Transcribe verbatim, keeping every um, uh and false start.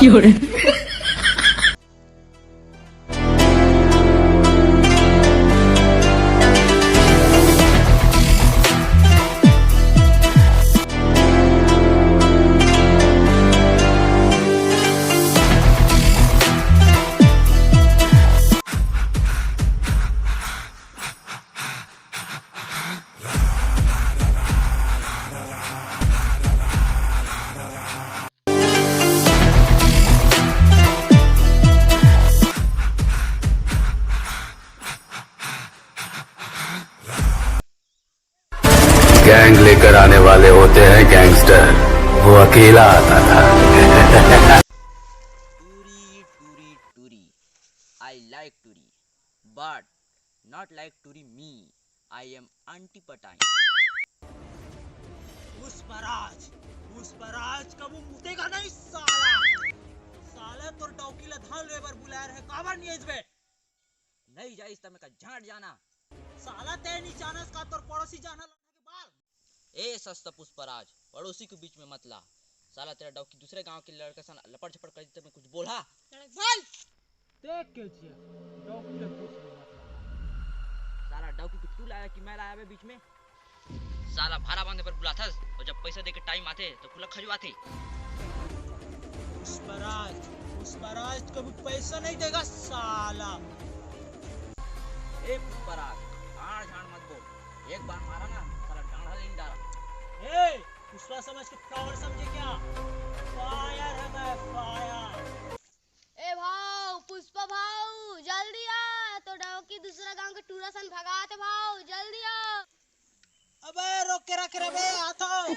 有人。 gang लेकर आने वाले होते हैं गैंगस्टर, वो अकेला आता था। Turi, turi, turi. I like turi, but not like turi me. I am anti पटाई. पुष्पराज, पुष्पराज कबू मुतेगा नहीं साला। साला तोर डौकी ला धान लेबर बुलाए रहे, काबर नहीं आइस बे? नहीं जाइस त मैं का झांट जाना। साला ते नहीं जानस का तोर पड़ोसी जाना लड़ना के बाल। ए सस्ता पुष्पराज, पड़ोसी के बीच में मत ला। साला तेरा डौकी दूसरे गांव के लड़के सन लपड़ झपड़ कर देते, मैं कुछ बोला? लड़क बोल। देख के जिया, डौकी ला कुछ नहीं मत ला। साला डौकी को तू लाया कि मैं लाया बे बीच में? साला भाड़ा बांधे पर बुलाथस और जब पैसा देके टाइम आथे तो खुला खजुआथे। पुष्पराज, पुष्पराज कभी पैसा नहीं देगा साला। ए पुष्पराज, आड़ झाड़ मत बोल, एक बार मारा ना साला डांडा लेन डाला। ए, पुष्पा समझ के फ्लावर समझे क्या? फायर है मैं, फायर। ए भाव, पुष्पा भाव, जल्दी आ, तो डौकी दूसरा गांव के टूरा सन भगात भाव, जल्दी आ। अबे रोक के रख रे बे, आता हूँ।